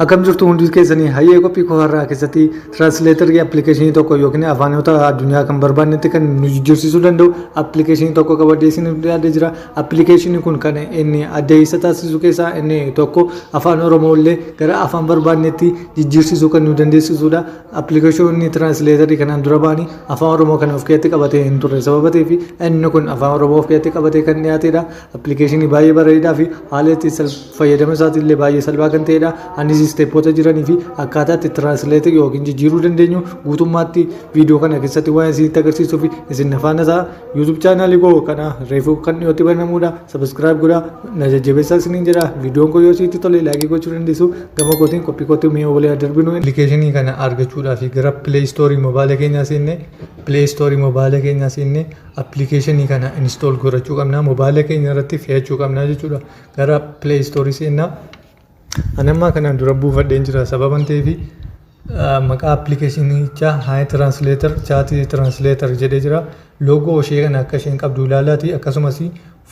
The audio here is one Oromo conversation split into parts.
Akkam jirtu hundi keessanii? Hayyee, qophii koo har'aa keessatti translator appilikeeshinii tokko yookiin afaanota addunyaa kan barbaannetti kan nu jijjiirsisuu danda'u appilikeeshinii tokko qabadhee isiniif dhiyaatee jira. Appilikeeshinii kun kan inni adda isa taasisu keessaa inni tokko afaan Oromoo illee gara afaan barbaannetti jijjiirsisuu kan nu dandeessisudha. Appilikeeshinii translator kanaan dura ba'anii afaan Oromoo kan of keessatti qabatee hin turre sababa ta'eef, inni kun afaan Oromoo of keessatti qabatee kan dhiyaatedha. Appilikeeshinii baay'ee bareedaa fi haala itti fayyadama isaatii illee baay'ee salphaa kan ta'edha. Anis isteeppoota jiranii fi akkaataa itti translate yookiin jijjiiruu dandeenyu guutummaatti viidiyoo kana keessatti waan isinitti agarsiisuu fi isin afaan isaa YouTube chaanaalii koo kana reefuu kan dhiyootti banamudha. Subscribe godhaa, na jajjabeessaa isiniin jedha. Viidiyoon koo yoo isinitti tole like gochuu dandeessu. Gama kootiin qophii kootti mi'a walii darbinu. Appilikeeshinii kana argachuudhaaf gara Play Store mobaayila keenyaa seenne, Play Store mobaayila keenyaa seenne, appilikeeshinii kana install godhachuu qabna. Mobaayila keenya irratti fe'achuu qabna jechuudha. Gara Play Store seennaa. Ani ammaa kanaan dura buufadheen jira sababan ta'eef, maqaa appilikeeshinichaa Hi Translator Chat Translator jedhee jira. Loogoo ishee kana akka isheen qabdu ilaalaati. Akkasumas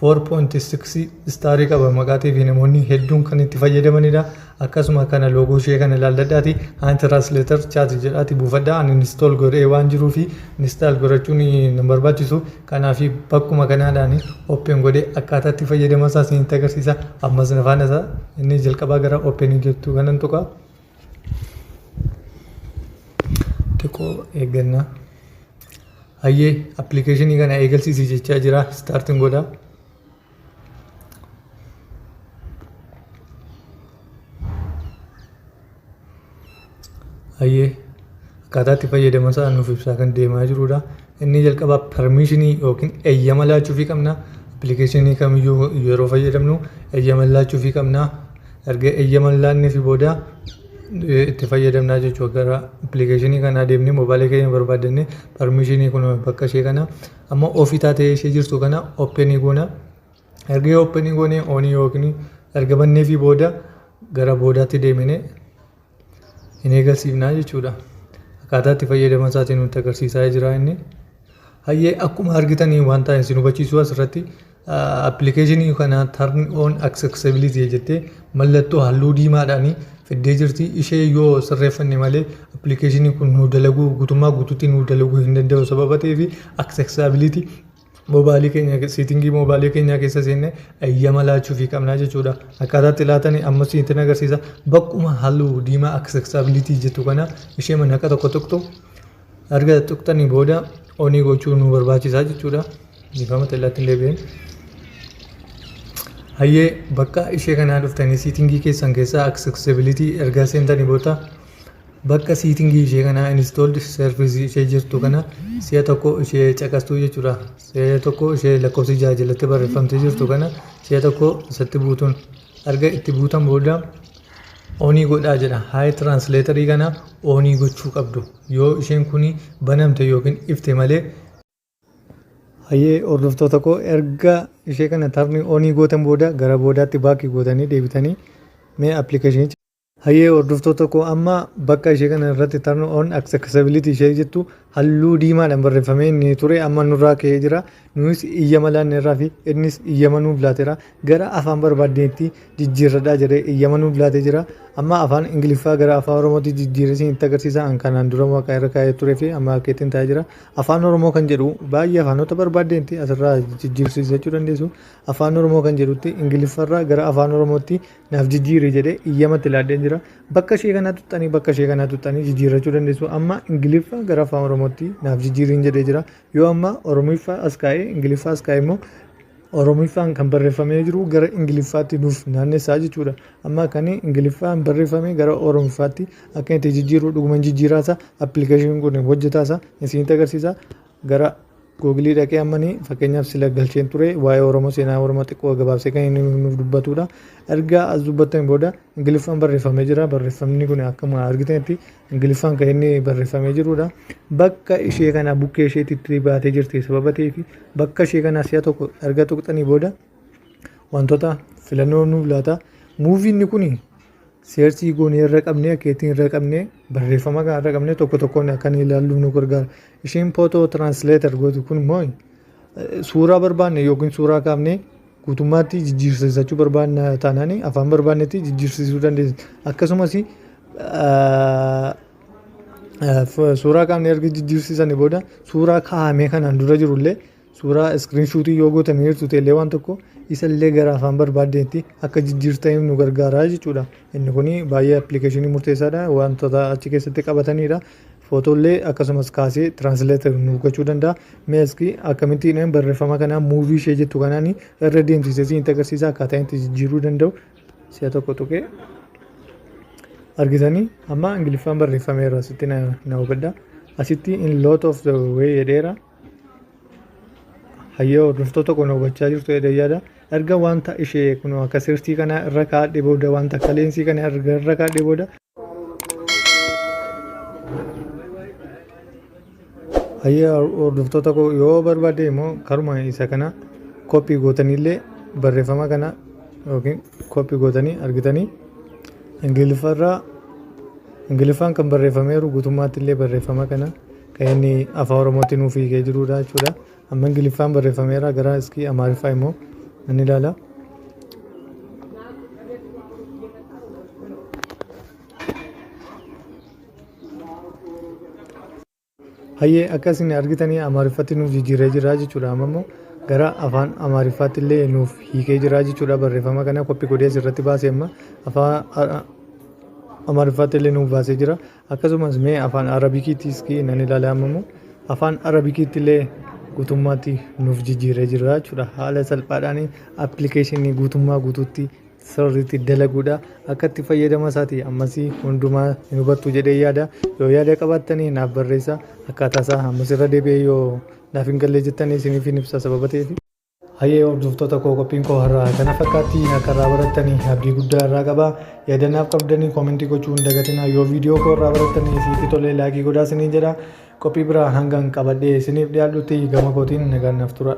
4.6 star qaba maqaa ta'ee fi namoonni hedduun kan itti fayyadamanidha. Akkasuma kana loogoo ishee kana ilaalladhaati. Hi Translator Chat jedhaati buufadhaa. Ani install godhee waan jiruu fi install godhachuun hin barbaachisu. Kanaaf bakkuma kanaadhaan open godhee akkaataa itti fayyadama isaa isinitti agarsiisa. Ammas afaan isaa inni jalqabaa gara open jettu kanan tuqa. Xiqqoo eeggannaa. Hayyee, appilikeeshinii kana eegalsiisi jechaa jira. Starting godha. Hayyee, akkaataa itti fayyadama isaa nuuf ibsaa kan deemaa jirudha. Inni jalqabaa permission yookiin eeyyama laachuufii qabna. Appilikeeshinii kamiyyuu yeroo fayyadamnu eeyyama laachuufii qabna. Erga eeyyama laannee fi booda itti fayyadamnaa jechuudha. Gara appilikeeshinii kanaa deemnee moobaayilii keenya barbaadannee permission kun bakka ishee kana amma off taatee ishee jirtu kana open goona. Erga open goonee on yookiin erga bannee fi booda gara boodaatti deemnee hin eegalsiifnaa jechuudha. Akkaataa itti fayyadama isaatiin nutti agarsiisaa jira inni. Hayyee, akkuma argitanii waan ta'e isin hubachiisuu asirratti appilikeeshinii kana turn on accessibility jettee mallattoo halluu diimaadhaan fiddee jirti. Ishee yoo sirreeffanne malee appilikeeshinii kun nu dalaguu guutummaa guutuutti nu dalaguu hin danda'u sababa ta'eef, accessibility mobaayilii keenya, setting mobaayilii keenyaa keessa seenne eeyyama laachuufii qabnaa jechuudha. Akkaataa itti laatanii ammas isinitti agarsiisa. Bakkuma halluu diimaa accessibility jettu kana ishee manaqa tokko tuqxu. Erga tuqxanii booda on gochuu nu barbaachisaa jechuudha. Dhiifama, xellaatti hin deebi'een. Hayyee, bakka ishee kanaa dhuftanii setting keessan keessaa accessibility erga seentanii booda bakka setting ishee kanaa installed service ishee jirtu kana si'a tokko ishee caqastuu jechuudha. Si'a tokko ishee lakkoofsi 6 jalatti barreeffamtee jirtu kana si'a tokko isatti buutuun erga itti buutan booda on godhaa jedha. Hi Translator kana on gochuu qabdu. Yoo isheen kun banamte yookiin ifte malee. Hayyee, hordoftoota koo, erga ishee kana turn on gootan booda gara boodaatti back gootanii deebitanii mee appilikeeshinicha. Hayyee, hordoftoota koo, amma bakka ishee kana irratti turn on accessibility ishee jettu halluu diimaadhaan barreeffamee inni ture amma nurraa ka'ee jira. Nunis iyyama laanneerraa fi innis iyyama nuuf laateera. Gara afaan barbaadneetti jijjiirradhaa jedhee iyyama nuuf laatee jira. Amma afaan Ingiliffaa gara afaan Oromootti jijjiiree isinitti agarsiisa. An kanaan dura maqaa irra kaa'ee turee fi amma akkeettiin taa'ee jira. Afaan Oromoo kan jedhu baay'ee afaanota barbaaddeetti asirraa jijjiirsiisachuu dandeessu. Afaan Oromoo kan jedhutti Ingiliffarraa gara afaan Oromootti naaf jijjiiri jedhee iyyamatti laadheen jira. Bakka ishee kanaa tuxxanii, bakka ishee kanaa tuxxanii jijjiirrachuu dandeessu. Amma Ingiliffa gara afaan Oromootti naaf jijjiiriin jedhee jira. Yoo amma Oromiffaa as kaa'ee Ingiliffaa as kaa'ee immoo Oromiffaan kan barreeffamee jiru gara Ingiliffaatti nuuf naannessaa jechuudha. Amma kan Ingiliffaan barreeffame gara Oromiffaatti akka itti jijjiiru dhuguman jijjiiraasa, appilikeeshiniin kun hojjetaasa isinitti agarsiisa. Gara Google dhaqee ammanii fakkeenyaaf sila galcheen ture waa'ee Oromoo, seenaa Oromoo xiqqoo gabaabsee kan inni nuuf dubbatudha. Erga as dubbattan booda Ingiliffaan barreeffamee jira. Barreeffamni kun akkuma argitanitti Ingiliffaan kan inni barreeffamee jirudha. Bakka ishee kana bukkee isheetti baatee jirti sababa ta'eef, bakka ishee kana si'a tokko erga tuqxanii booda wantoota filannoo nuuf laata. Muuviin kun search goonee irra qabnee, akkeettiin irra qabnee, barreeffama kana irra qabnee tokko tokkoon akka inni ilaalluuf nu gargaara. Isheen photo translator gootu kun immoo suuraa barbaanne yookiin suuraa kaafnee guutummaatti jijjiirsisachuu barbaanna taanaan afaan barbaannetti jijjiirsisuu dandeenya. Akkasumas Suuraa kaafnee erga jijjiirsisanii booda, suuraa kaa'amee kanaan dura jirullee, suuraa screenshot yoo gootanii jirtu ta'ellee, waan tokko isallee gara afaan barbaaddeetti akka jijjiirtaniif nu gargaara jechuudha. Inni kun baay'ee appilikeeshinii murteessaadha. Wantoota achi keessatti qabatanidha. Footollee akkasumas kaasee translate nu gochuu danda'a. Mee iski akkamittiin barreeffama kanaa move ishee jettu kanaan irra deemsisee isinitti agarsiisa, akkaataa itti jijjiiruu danda'u. Si'a tokko tuqee argitanii, amma Ingiliffaan barreeffameera, asitti na hubadha. Asitti "in lot of the way" jedheera. Hayyoo, hordoftoota kun hubachaa jirtu jedhee yaada. Erga wanta ishee kun akka sirtii kana irra kaa'adhe booda, wanta akka leensii kana erga irra kaa'adhe booda, hayyee hordoftoota koo, yoo barbaadde immoo karuma isa kana copy gootaniillee barreeffama kana yookiin copy gootanii argitanii, Ingiliffarraa Ingiliffaan kan barreeffameeru guutummaatti illee barreeffama kana kan inni afaan Oromootti nuuf hiikee jirudha jechuudha. Amma Ingiliffaan barreeffameera, gara iskii Amaariffaa immoo nan ilaala. Hayyee, akka isin argitanii Amaariffatti nuuf jijjiiree jira jechuudha. Amma immoo gara afaan Amaariffaatti illee nuuf hiikee jira jechuudha. Barreeffama kana copy godhee asirratti baasee amma afaan Amaariffaatti illee nuuf baasee jira. Akkasumas mee afaan Arabikiittis nan ilaala. Amma immoo afaan Arabikiitti illee guutummaatti nuuf jijjiiree jira jechuudha. Haala salphaadhaan appilikeeshinii guutummaa guutuutti sirriitti dalaguudha. Akka itti fayyadama isaati ammas hundumaa hin hubattu jedhee yaada. Yoo yaada qabaattanii naaf barreessa. Akkaataa isaa ammas irra deebi'ee yoo naaf hin galle jettanii isiniif hin ibsa sababa ta'eef. Hayyee hordoftoota koo, qophiin koo har'aa kana fakkaatti. Akka irraa barattanii abdii guddaa irraa qaba. Yaadanaaf qabdanii comment gochuu hin dagatinaa. Yoo viidiyoo koo irraa barattanii isinitti tolee, like godhaa isiniin jedha. Qophii biraa hangan qabadhee isiniif dhiyaadhutti gama kootiin nagaan naaf tura.